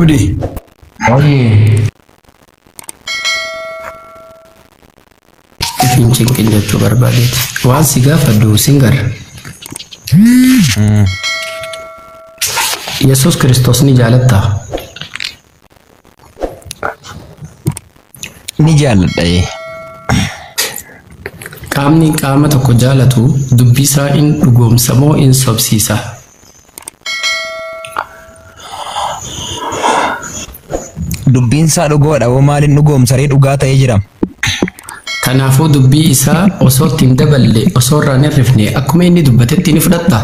Abdi. Oye. Ifin cinqin jechuu barbaadeeti. Waan si gaafadhu singar. Yesuus Kiristoos ni jaalattaa? Ni jaalladha ee. Qaamni qaama tokko jaalatu dubbii isaa in dhugoomsa moo in sobsiisa? Dubbiin isaa dhugoodha hoo maaliin dhugoomsa ree dhugaa ta'ee jira. Kanaafuu dubbii isaa osoo itti hin daballe osoo irraa hin hirrifne akkuma inni dubbatetti ni fudhatta.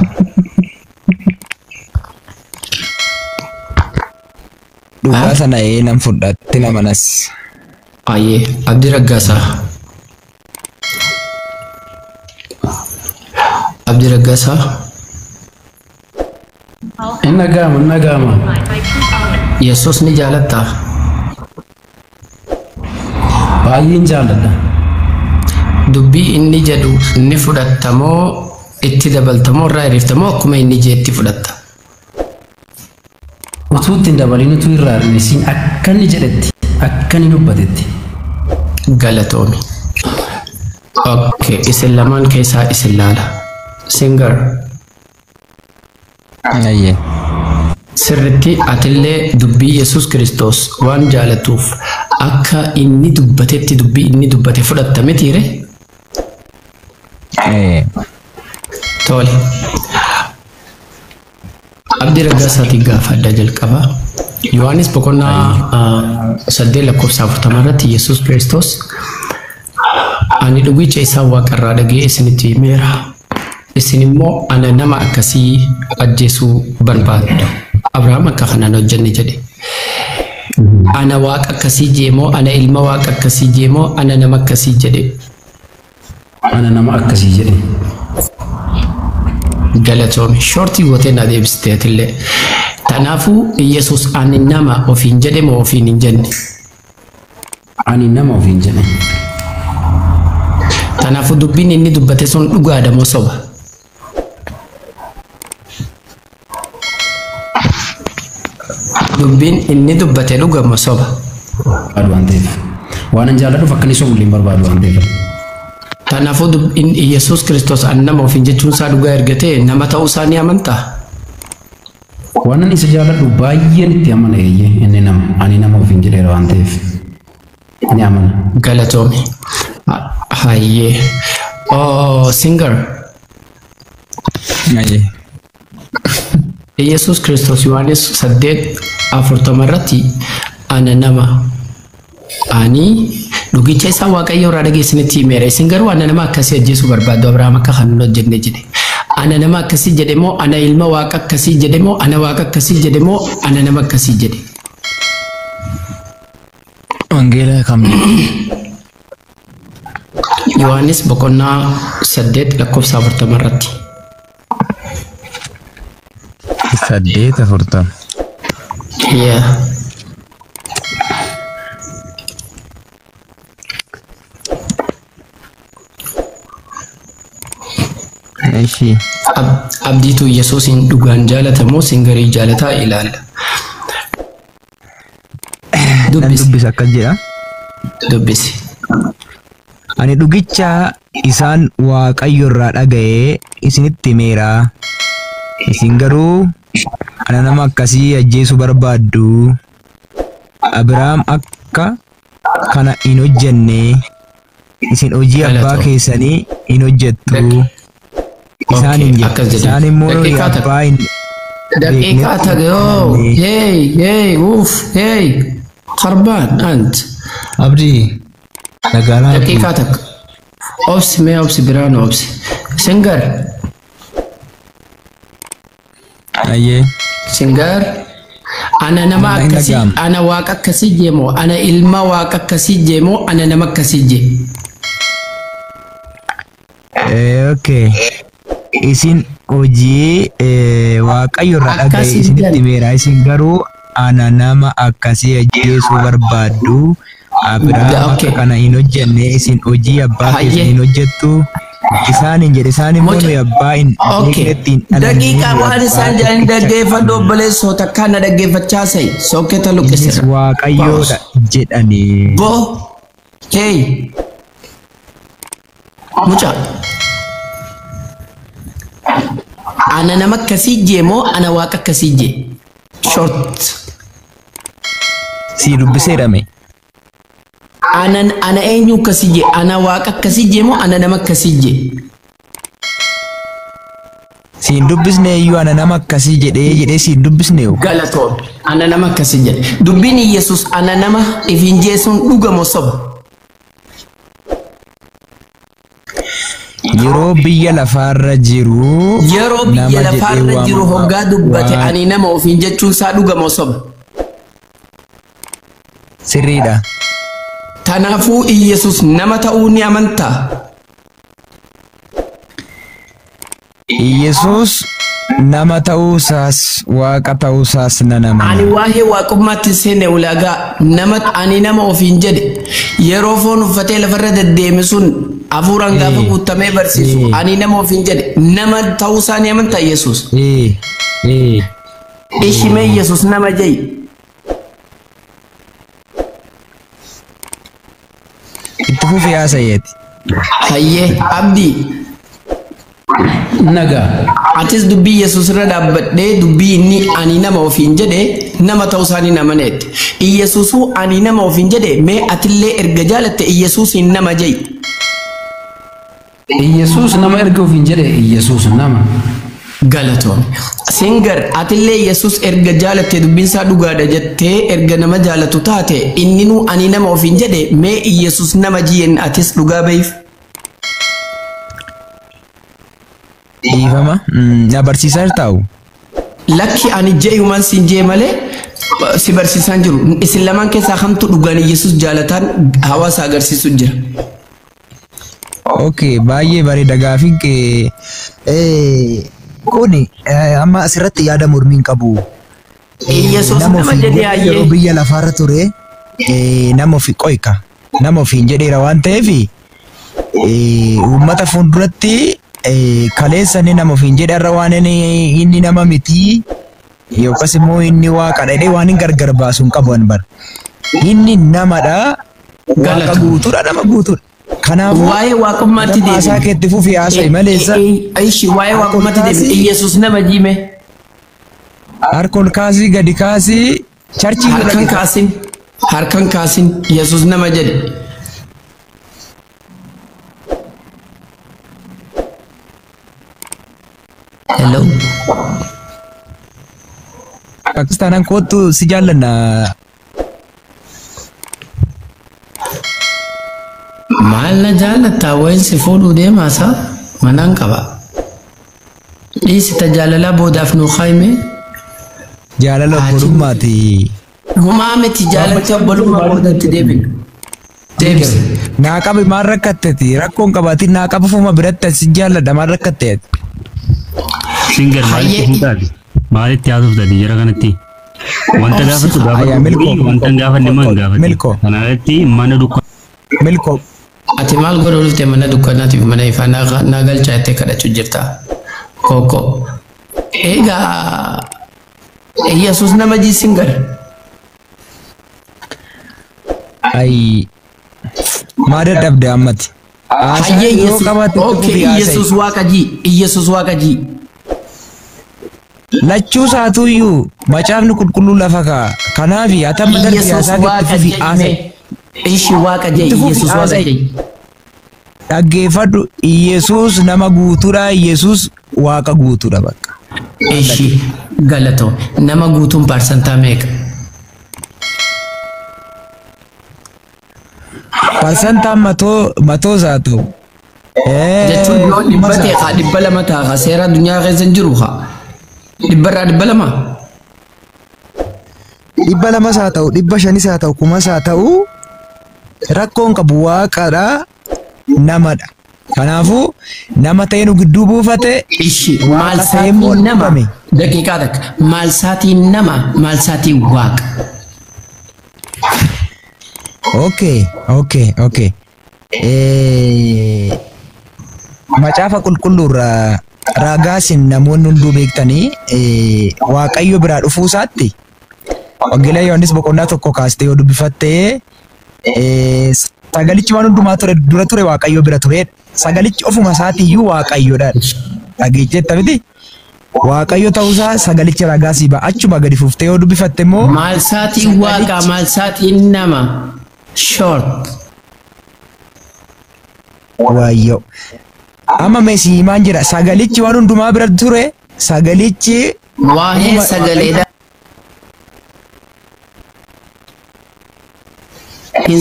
Dhugaa sana ee nan fudhatti namanas. Ayyee Abdii Raggaasaa. Abdii Raggaasaa. Inni dhaga'ama, inni dhaga'ama. Yesuus ni jaalattaa? Baay'een jaalladha. Dubbii inni jedhu ni fudhatta moo itti dabalta moo irraa hirrifta moo akkuma inni jeetti fudhatta? Utuu itti hin dabalin utuu irraa hir'isiin akka inni jedhetti akka inni dubbatetti. Galatoomi. Okay, isin lamaan keessaa isin laala. Singer. Ayyee. Sirritti atillee dubbii Yesuus Kiristoos waan jaalatuuf akka inni dubbatetti dubbii inni dubbate fudhatta mitiire? Tole. Abdii Raggaasaatiin gaafadha jalqaba. Yohaannis boqonnaa 8 lakkoofsa 40 irratti Yesuus Kiristoos ani dhugicha isaa waaqarraa dhaga'ee isinitti himeera. Isin immoo ana nama akkasii ajjeesuu barbaaddu. Abrahaam akka kanaan hojjenne jedhe. Ana waaqa akkasii jeemoo, ana ilma waaqa akkasii jeemoo, ana nama akkasii jedhe. Ana nama akkasii jedhe. Galatoomi. Shortii gootee na deebiste atillee. Kanaafuu Yesuus ani nama ofiin jedhe moo ofiin hin jenne? Ani nama ofiin jedhe. Kanaafuu dubbiin inni dubbate sun dhugaadha moo soba? Dubbiin inni dubbate dhuga moo soba? Barbaadu waan ta'eef. Waan an jaalladhuuf akka inni sobu illee hin barbaadu waan ta'eef. Kanaafuu dubbiin Yesuus Kiristoos ani nama ofiin jechuun isaa dhugaa erga ta'e nama ta'uu isaa ni amantaa? Waan an isa jaalladhu baay'een itti amana eeyyee inni nama ani nama ofiin jedheera waan ta'eef. Ni amana. Galatoomi. Hayyee. Oh, singer. Ayyee. Yesuus Kiristoos Yohaannis 8:40 irratti ana nama ani dhugicha isaa Waaqayyo irraa dhageessinitti himeera. Isin garuu ana nama akkasii ajjeesuu barbaaddu Abrahaam akka kan hin hojjenne jedhe. Ana nama akkasii jedhe moo ana ilma waaqa akkasii jedhe moo ana waaqa akkasii jedhe moo ana nama akkasii jedhe. Wangeela kam? Yohaannis boqonnaa 8 lakkoofsa 40 irratti. 8:40. Yeah. Eshi. Abdiitu Yesuusin dhugaan jaalata moo singarii jaalataa ilaalla. Nan dubbisa akkas jedha. Dubbisi. Ani dhugicha isaan Waaqayyo irraa dhaga'ee isinitti himeera. Isin garuu ana nama akkasii ajjeesuu barbaaddu. Abrahaam akka kana hin hojjenne. Isin hojii abbaa keessanii hin hojjettu. Isaan hin jedhe. Isaan immoo abbaa hin Daqiiqaa takka yoo hey hey uff hey kharbaan ant. Abdii nagaalaa Abdii. Daqiiqaa takka. Obsi mee obsi biraan obsi. Singar. Ayyee. Singar. Ana nama akkasii ana waaqa akkasii jeemoo ana ilma waaqa akkasii jeemoo ana nama akkasii jee. Okay. Isin hojii Waaqayyo irraa dhaga'e isinitti himeera. Isin garuu ana nama akkasii ajjeesuu barbaaddu. Abrahaam akka kana hin hojjenne isin hojii abbaa keessanii hin hojjettu. Isaaniin jedhe isaan immoo Muca- nuyi abbaa hin Okay. beeknetti hin dhalanne Daqiiqaa nuyi waan abbaa isaan jedhan tokkicha dhaggeeffadhu obboleessoo takkaa na dhaggeeffachaa sa'i sokketa innis luqqisira. waaqayyoodha jedhanii. Go. Hey. Mucaa. Ana nama akkasii jee moo ana waaqa akkasii jee? Short. Si dubbiseedhame. Ana ana eenyu akkasii jee? Ana waaqa akkasii jee moo ana nama akkasii jee? Siin dubbisne iyyuu ana nama akkasii jedhee jedhee siin dubbisne yoo. Galatoon. Ana nama akkasii jedhe. Dubbiin Iyyasuus ana nama ifiin jee sun dhuga moo soba? Yeroo biyya lafaarra jiru Yeroo biyya nama jedhee lafaarra jiru waamama. hoggaa dubbate Waa- ani nama ofiin jechuun isaa dhuga moo soba? Sirriidha. Kanaafuu Iyyasuus nama ta'uu ni amantaa? Iyyasuus nama ta'uusaas waaqa ta'uusaas nan Ani amana. waa'ee waaqummaatti seene ulaagaa nama ani nama ofiin jedhe yeroo foon uffatee lafarra deddeeme sun hafuuraan gaafa Eh, guutamee barsiisu eh. ani nama ofiin jedhe nama ta'uusaa ni amantaa Yesuus. Ee, ee. Ishimee Yesuus nama jedhi. Itti fufi haasayeeti. Hayyee abdii Nagaa. atis dubbii Yesuus irra dhaabbadhee dubbii inni ani nama ofiin jedhe nama ta'uusaa ni amaneetti. Iyesuusuu ani nama ofiin jedhe mee atillee erga jaalatte Iyesuusiin nama jedhi. Iyyasuus nama erga ofiin jedhe Iyyasuus nama. Galatoome. Singar atillee Yesuus erga jaalatte dubbiinsaa dhugaadha jettee erga nama jaalatu taate inninuu ani nama ofiin jedhe mee Iyesuus nama jiyeen atis dhugaa bahiif. Dhiifama. Na barsiisaa jirtaa'u. Lakki ani je'umaan siin jee malee si barsiisaan jiru. Isin lamaan keessaa kamtu dhugaan Yesuus jaalataan hawaasa agarsiisu jira. Okay, baay'ee bareeda gaafiin kee. Kuni amma asirratti yaada mormii hin qabu. Iyesuus Nama nama ofiin jedhe jedhe hayyee. yeroo biyya lafaarra ture Nama ofii qoyka. Nama ofiin jedheera waan ta'eef uummata fuulduratti kaleessa inni nama ofiin jedhe irra waan inni nama miti yookas immoo inni waaqadha jedhee waan hin gargar baasu hin qabu an bara. Inni namadha. Waaqa Galatoome. guutuudha nama guutuudha. Kanaafuu Waa'ee waaqummaatti nama haasaa deebiin. keetti fufi haasa'i maleessa Ishi waa'ee waaqummaatti deebiin. Iyesuus nama jiime. harka ol kaasii gadi kaasii charchii Harkan kaasin. Harkan kaasin. Yesuus nama jedhe. Hello. Pakistaanaan kootu si jaallanna. Maal na jaalattaa wayin si fuudhuu deemaasaa manaan qaba. Dhiisi tajaalalaa boodaaf nuu kaayime. Jaalala obbolummaati. Humaa miti jaalatti obbolummaa boodatti deebina. Deebisi. Naa qabi maal rakkatteti rakkoon qabaatiin naa qaba fuma biratti si jaalladha maal rakkatteeti. Singer maalitti Hayyee. fuudhaati? Maalitti haasoftaati jara kanatti? Wanta gaafattu Ayyaa, gaafadhu. milkoo, Wanta hin gaafanne immoo hin gaafatin. milkoo. Kanarratti mana dukkanaa Milkoo Ati maal godhuu dhufte mana dukkanaatiif mana ifaa naa galchaa jettee kadhachuu jirta. Kookoo. Egaa Yesuus nama jiisin gara. ayi maa dadhabde ammati. Haasaa Hayyee yoo Yesuus. qabaatte itti Okay fufi haasa'i. Yesuus waaqa jii. Yesuus waaqa jii. Lachuu isaatuyyuu macaafni qulqulluu lafa kaa'a. Kanaaf atamma darbii Yesuus haasaa keetti waaqa fufi haasa'i. jee. Ishi waaqa jee. Itti fufi Yesuus waaqa haasa'i. jee. Dhaggeeffadhu Iyesuus nama guutuudha Iyesuus waaqa guutuudha bakka. Ishi galatoo nama guutuun parsantaa meeqa? Parsantaan matoo matoos haa ta'u. Jechuun yoo dhibba ta'e haa 200 ta'a haa seera addunyaa keessa hin jiru haa. Dhibbarraa 200. 200s haa ta'u 500s haa ta'u 1000s haa ta'u Rakkoon qabu waaqadha namadha. Kanaafuu nama ta'e nu gidduu buufate Ishi maal Waaqa ta'e immoo saatiin nama dhugame. daqiiqaa takka maal saatiin nama maal saatiin waaqa. Okay, okay, okay. Macaafa qulqulluurraa ragaa isin namoonni hunduu beektanii Waaqayyo biraa dhufuu isaatti Wangeela Yohaannis boqonnaa 1 kaastee yoo dubbifatte sagalichi waan hundumaa ture dura ture Waaqayyo bira turedha. Sagalichi ofuma isaatiiyyuu Waaqayyoodha. Dhageecheetta miti? Waaqayyo ta'uusaa sagalichi ragaa sii ba'a. Achuma gadi fuftee yoo dubbifatte immoo Maal saatiin waaqa maal saatiin nama short. Waaqayyo. Amma meesii himaan jira. Sagalichi waan hundumaa bira ture. Sagalichi Waa'ee sagaleedha.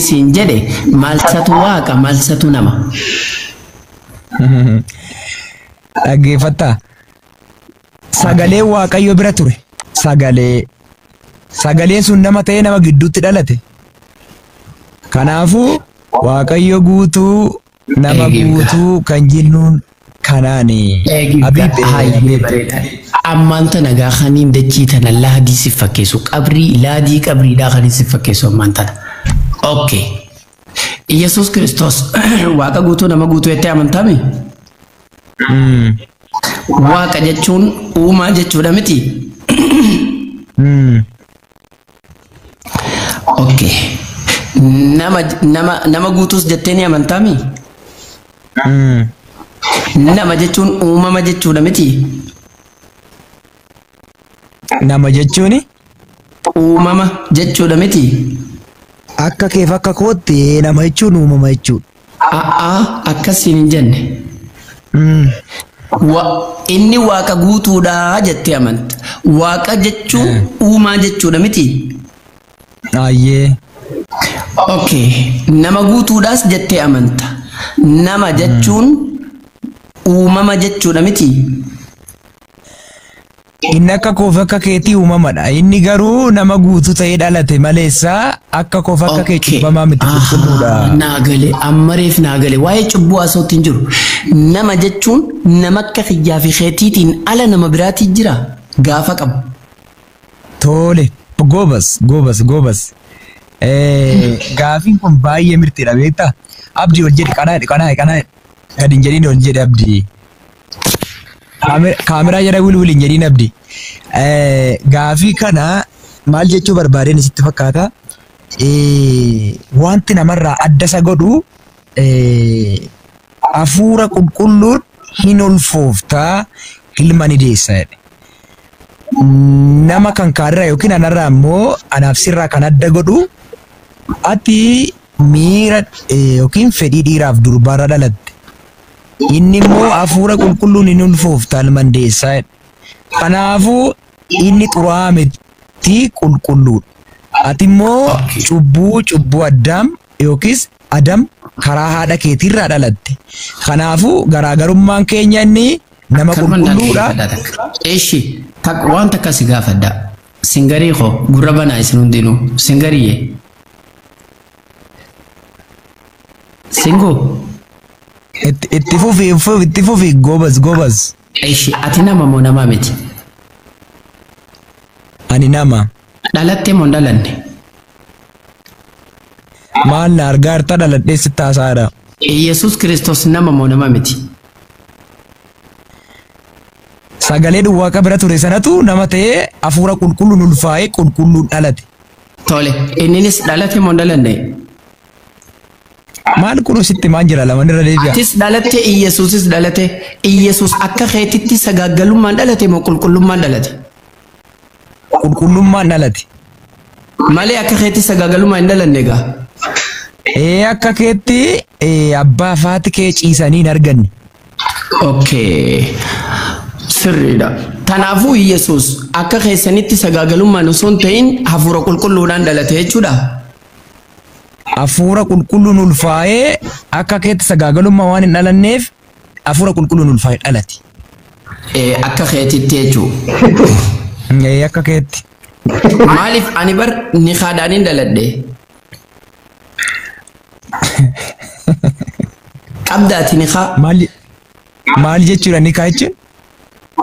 Siin jedhe maalsatu waaqa maalsatu nama. Dhaggeeffattaa. Sagalee Waaqayyo bira ture. Sagalee. Sagaleen sun nama ta'ee nama gidduutti dhalate. Kanaafuu Waaqayyo guutuu nama guutuu kan jennuun kanaani. Ammaan tana gaa kaniin dachii tana laadii si fakkeessu qabrii laadii qabriidhaa kaniin si fakkeessu ammaan tana. Okay. Yesuus Kiristoos waaqa guutuu nama guutuu jettee amantaami? Waaqa jechuun uumaa jechuudha miti? Okay. Nama guutuus jettee ni amantaami? Nama jechuun uumama jechuudha miti? Nama jechuuni? Uumama jechuudha miti? Akka keef akka kootti nama jechuun uumama jechuudha. A'aa akkasiin hin jenne. Inni waaqa guutuudha jettee amanta. Waaqa jechuun uumaa jechuudha miti? Ayyee. Okay. Nama guutuudhaas jettee amanta. Nama jechuun uumama jechuudha miti? Inni akka koof akka keetii uumamadha. Inni garuu nama guutuu ta'ee dhalate maleessa akka koof akka kee cubbamaa miti qulqulluudha. Naagale ammareef naagale waa'ee cubbuu asootti hin jiru. Nama jechuun nama akka kiyyaa fi keetiitiin ala nama biraatii jira gaafa qabu. Tole goobas goobas goobas. Gaafiin kun baay'ee mirtiidha beektaa? Abdii ol jedhi qanaa qanaa qanaa gadi hin jedhiin ol jedhi Abdii. Kaameraa jala wilwil hin jedhiin Abdii. Gaafii kana maal jechuu barbaadeen isitti fakkaata? Wanti namarraa adda isa godhu hafuura qulqulluun hin ulfooftaa ilma ni deessa jedhe. Nama kan kaarraa yookiin anarraa immoo anaaf sirraa kan adda godhu ati miira yookiin fedhii dhiiraaf durbaarra dhalatte. Inni immoo hafuura qulqulluun hin ulfooftaa ilma ni deessa jedhe. Kanaafuu inni xuraa'aa miti qulqulluudha. Ati immoo cubbuu Addaam yookiis Adam karaa haadha keetiirraa dhalatte. Kanaafuu garaagarummaan keenya inni nama qulqulluudha. Eshi waan takka si gaafadha. Singarii koo gurra banaa isin hundinuu singariye. Singoo. Itti fufi itti fufi goobas goobas. Eshi ati nama moo nama miti? Ani nama. Dhalattee moo hin dhalanne? Maal na argaa jirta dhaladhee sitti haasa'aadha. Yesuus Kiristoos nama moo nama miti? Sagalee Waaqa bira ture sanatu nama ta'ee hafuura qulqulluun ulfaa'ee qulqulluun dhalate. Tole inninis dhalate moo hin dhalanne? Maal kun sitti maan jira lamaan irra deebi'a. Atis dhalatte Iyesuusis dhalate. Iyesuus akka keetitti sagaagalummaan dhalate moo qulqullummaan dhalate? Qulqullummaan dhalate. Malee akka keetti sagaagalummaan hin dhalanne egaa. Akka keetti abbaa faati kee ciisanii hin arganne. Okay. Sirriidha. Kanaafuu Iyesuus akka keessanitti sagaagalummaan osoo hin ta'in hafuura qulqulluudhaan dhalate jechuudha. Hafuura qulqulluun ulfaa'ee akka keetti sagaagalummaa waan hin dhalanneef hafuura qulqulluun ulfaa'ee dhalate. Akka keetitti jechuudha. Akka keetti. Maaliif ani bar ni haadhaan hin dhaladhe? Qabdaati ni haa. Maal jechuudha ni kaa jechuun?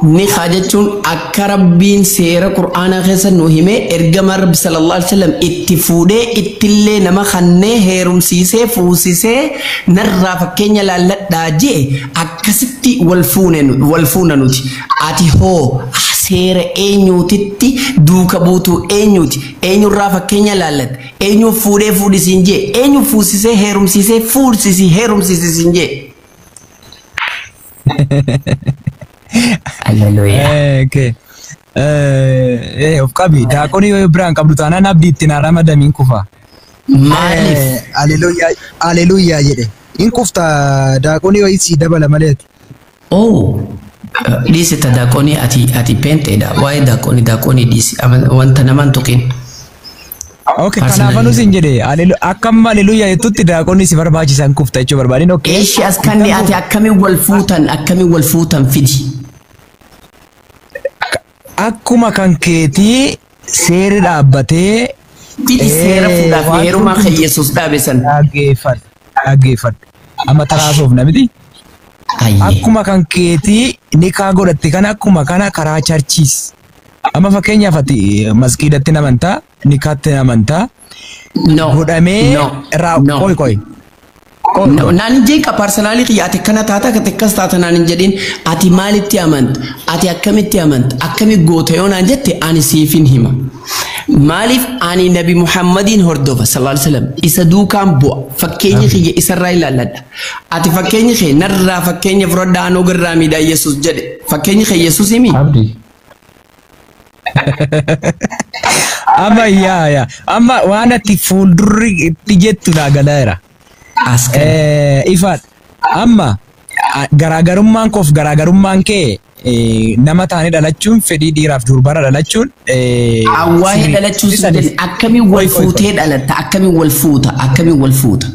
Nikaa jechuun akka Rabbiin seera Qur'aanaa keessa nu himee ergama Rabbi sallallahu alaihi wasallam itti fuudhee ittillee nama kannee heerumsiisee fuusisee narraa fakkeenya laalladhaa jee akkasitti wal fuuna nuti. Ati hoo seera eenyuutitti duuka buutuu eenyuuti? Eenyurraa fakkeenya laallatte? Eenyu fuudhee fuudhisiin jee? Eenyu fuusisee heerumsiisee fuudhsisii heerumsiisisiin jee? Hallelujah. Okay. Of qabi daaqonii yoo biraan qabdu taanaan abdii ittiin haa ramadamiin kufa. Maaliif? Haleluuyaa haleluuyaa jedhe. In kufta daaqonii wayii sii dabala maleeti. Oh, dhiisi ta daaqonii ati peenteedha. Waa'ee daaqonii dhiisi wanta namaan tuqin. Okay, kanaafanu siin jedhe akka amma haleluuyaa jettutti daaqonni si barbaachisan kufta jechuu barbaadin. Okay. Eeshi as kanni ati akkamiin wal fuutan akkamiin wal fuutan fidi. Akkuma kan keetii seerri dhaabbatee Fidi seera fuudhaaf heerumaa kan Yesuus dhaabe san. Dhaggeeffadhu dhaggeeffadhu. Amma taraasuuf namiti. Akkuma kan keetii nikaa godhatte kana akkuma kana karaa charchiis. Amma fakkeenyaaf ati masgiidatti namantaa nikaatti namantaa. No. Godhamee qoy qoy. Naan hin jeeqa parsanaalii kiyya ati akkana taata ati akkas taata naan hin jedhin ati maalitti amanta ati akkamitti amanta akkami goota yoo naan jette ani siifin hima. Maaliif ani Nabi Muhammadiin hordofa sallallahu alaihi wasallam isa duukaan bu'a fakkeenyi kiyya isarraa ilaalladha. Ati fakkeenyi kee narraa fakkeenya fudhadhaa anoo garraa miidhaa Yesuus jedhe fakkeenyi kee Yesuus himi. Amma yaa yaa amma waan ati fuuldurri itti jettu naa galeera. Ifaadha. Amma garaagarummaan koof garaagarummaan kee nama taanii dhalachuun fedhii dhiiraaf durbara dhalachuun. Awwaahee dhalachuun sun jedhe akkamiin wal fuutee dhalatta akkamiin wal fuuta akkamiin wal fuuta.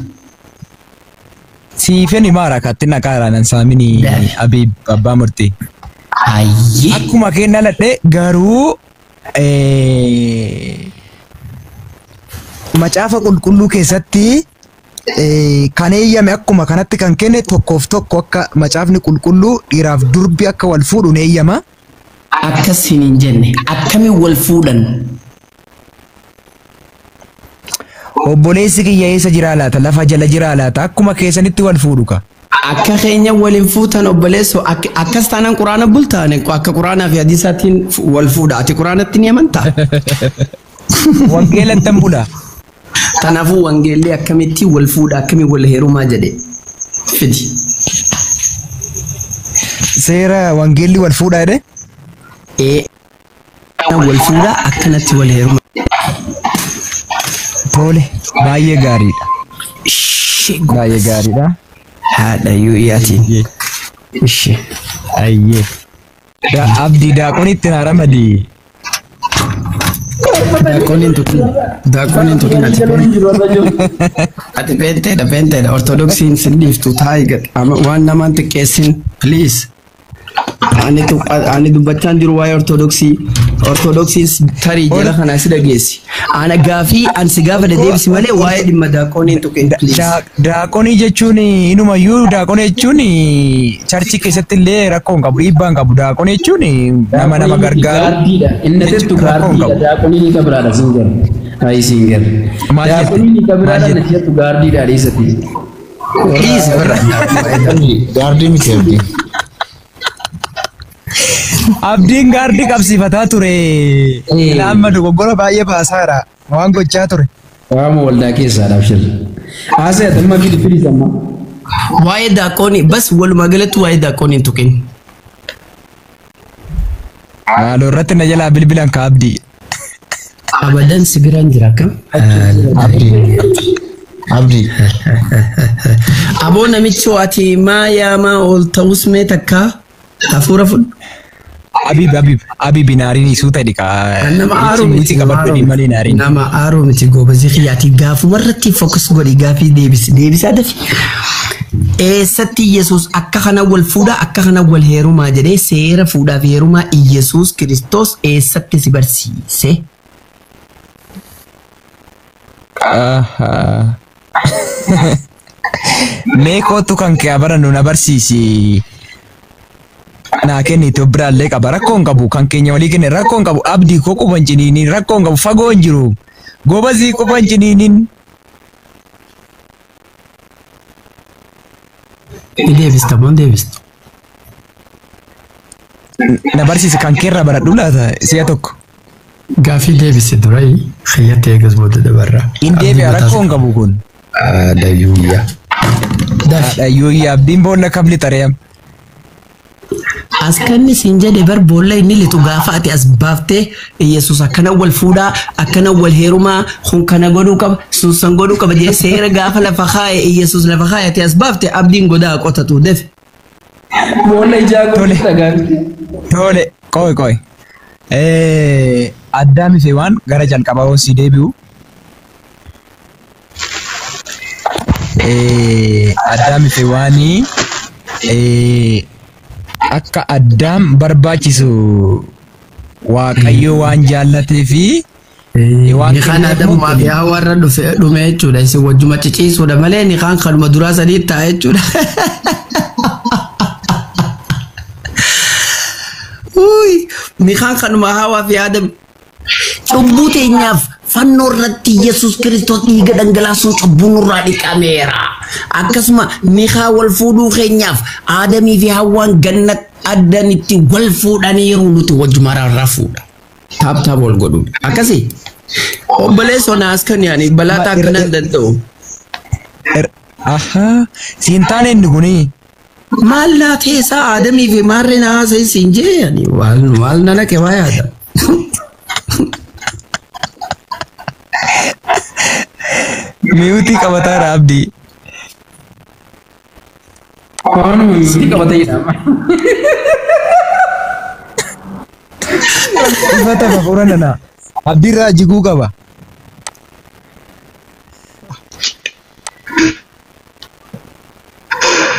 Siifeen himaara kaatti naqaara nan saamini Abiib abbaa murtii. Akkuma kee dhaladhe garuu Macaafa qulqulluu keessatti kan eeyyame akkuma kanatti kan kenne tokkoof tokko akka macaafni qulqulluu dhiiraaf durbi akka wal fuudhu ni eeyyama. Akkas hin jenne akkamiin wal fuudhan? Obboleessi kiyya eessa jiraa laata? Lafa jala jiraa laata? Akkuma keessanitti wal fuudhu ka. Akka keenya waliin fuutan obboleessoo akkas taanaan quraana bultaane akka quraanaa fi hadiisaatiin wal fuudha. Ati quraanatti ni amantaa? Wangeelattan bula. Kanaafuu wangeelli akkamitti wal fuudha akkamiin wal heerumaa jedhe fidi. Seera wangeelli wal fuudha jedhe? Ee wal fuudha akkanatti wal heerumaa. Tole baay'ee gaariidha. Baay'ee gaariidha. Haadha yuu'iyaatiin. Ishee. Ayyee. Abdii daaqoon itti naa ramadi. Daaqoon tuqin. Daaqoon tuqin ati ati peenteedha peenteedha ortodoksiin sin dhiiftu taa'i gad waan namaan xiqqeessin please. Ani dubbachaan jiru waa'ee ortodoksii ortodoksiin tarii jala kana si dhageessi. Ana gaafii an si gaafa deebisi malee waa'ee dhimma daaqooniin tuqin please. Daaqonii jechuun inumayyuu daaqonii jechuun charchii keessatti illee rakkoo hin qabu dhiibbaa hin qabu daaqonii jechuun nama nama gargaaru. Inni jettu gaardiidha daaqonii ni kabiraadha siin Ayi siin Daaqonii ni kabiraadha inni jettu gaardiidha dhiisati. Dhiisi birra. Gaardii miti abdii. Abdiin gaardii qabsiifataa ture. Amma dogoggora baay'ee baasaadha. Waan gochaa ture. Waama waldaa keessaadha abshir. Haasa'e amma fidi fidi samma. Waa'ee daaqoonii bas walumaa galatti waa'ee daaqoonii hin tuqin. Haaloo irratti na jalaa bilbilan ka abdii. Abadan si biraan jira akkam? Abdii. Abdii. Aboo namichi ati maa yaamaa ol ta'us mee takkaa hafuura fudhu. Abiib Abiib Abiib naariin suuta dhiqa. Nama aaruu miti malee naariin. Nama aaruu miti goobazii xiyyaati gaafuma irratti fokus godhi gaafii deebisi deebisaa dafi. Eessatti Yesuus akka kana wal fuudhaa akka kana wal heerumaa jedhee seera fuudhaa fi heerumaa Yesuus Kiristoos eessatti si barsiise? Mee kootu kan kee barannu na barsiisi. Naa kenni Itoophiyaallee qaba rakkoo hin qabu kan keenya walii kenne rakkoo hin qabu abdii koo quba hin ciniinin rakkoo hin qabu fagoo hin jiru gobazii quba hin ciniinin. Ni deebista moo hin deebistu? Na barsiise kan keerraa baradhu laata si'a tokko. Gaaffii deebise durai kiyyatti eegas booda dabarra. Hin deebi'a rakkoo hin qabu kun. Haadhayyuuyyaa. Daafi. Haadhayyuuyyaa abdiin boolla kam lixareem. As kanni siin jedhe bar boolla inni lixu gaafa ati as baaftee Yesuus akkana wal fuudhaa akkana wal heerumaa kun kana godhuu qaba sun san godhuu qaba jedhee seera gaafa lafa kaa'e Yesuus lafa kaa'e ati as baafte abdiin godaa qotatu defe. Boolla ijaa Tole. godhu dhagaan. Tole qoy qoy. Addaami fi waan gara jalqabaa hoo si deebi'u. Addaami fi waanii akka addaam barbaachisu Waaqayyo waan jaallatee fi waan Nikaan kenneef Adamumaa fi murtee. Hawaa irra dhufe dhume jechuudha. Isin wajjuma ciciisuudha malee nikaan kanuma duraa sadii ta'a jechuudha. Uy, nikaan kanuma Hawaa fi Adam. Cubbuu teenyaaf fannoo irratti Yesuus Kiristoos dhiiga dhangalaasuun cubbuu nurraa dhiqameera. Akkasuma nikaa wal fuudhuu keenyaaf Adamii fi Hawaan ganna addanitti wal fuudhaniiru nuti wajjuma rarrafuudha. Taap taap wal godhuudha. Akkasii. Obboleessoo naas kan yaani balaa taakka nan danda'u. Ahaa siin taane inni kuni. Maal naa teessaa Adamii fi maarree naa haasa'e siin jee yaani maal maal na naqe waa yaada. Miyuutii qabataadha abdii. Waanuma miyuutii qabatee jedhama. Uffata fafuura nana. Abdiirraa jiguu qaba.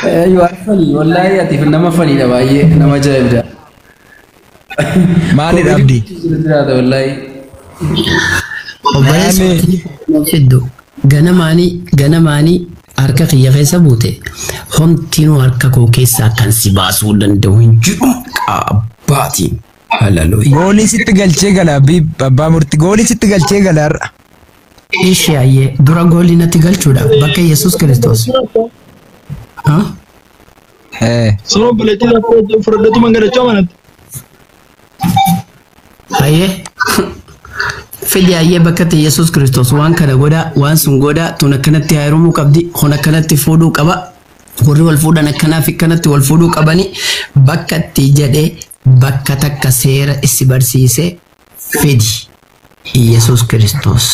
You are funny. Wallaahi ati nama funnyidha baay'ee nama ajaa'ibda. Maalidha abdii? Jiraata wallaahi. Obboleessoo fiddu ganamaanii ganamaanii harka kiyya keessa buute homtinuu harka koo keessaa kan si baasuu danda'u hin jiru qaabbaatiin. Haleluuyaa. Goolii sitti galchee gala abbii abbaa murtii goolii sitti galchee gala har'a. Ishee ayyee dura goolii natti galchuudha bakka Yesuus Kiristoos. Ha? Sun obboleettii fudhadhatu mangalachuu amanatti. Ayyee. Fidi ayyee bakka ta'e Yesuus Kiristoos waan kana godhaa waan sun godhaa tun akkanatti heerumuu qabdi kun akkanatti fuudhuu qaba warri wal fuudhan akkanaa fi akkanatti wal fuudhuu qabani bakka itti jedhee bakka takka seera isi barsiise fidi Yesuus Kiristoos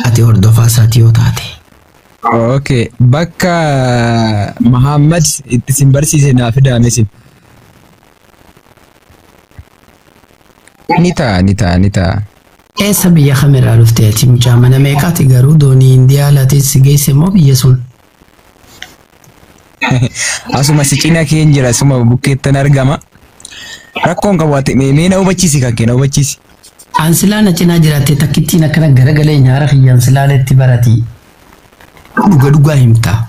ati hordofaa isaati yoo taate. Okay bakka Mahammad itti sin barsiise naa fidaame sin. Ni ta'a ni ta'a ni ta'a. Eessa biyya kamirraa dhufte ati mucaa mana meeqaati garuu doonii Indiyaa laatees si geesse moo biyya sun? Asuma si cina keen jira asuma bukkeettan argama. Rakkoon qabu ati mee na hubachiisi kan kee na hubachiisi. Ansilaa na cinaa jiraattee takkittiin akkana garagalee nyaara kiyyaan silaaletti barati. Dhuga dhugaa himta.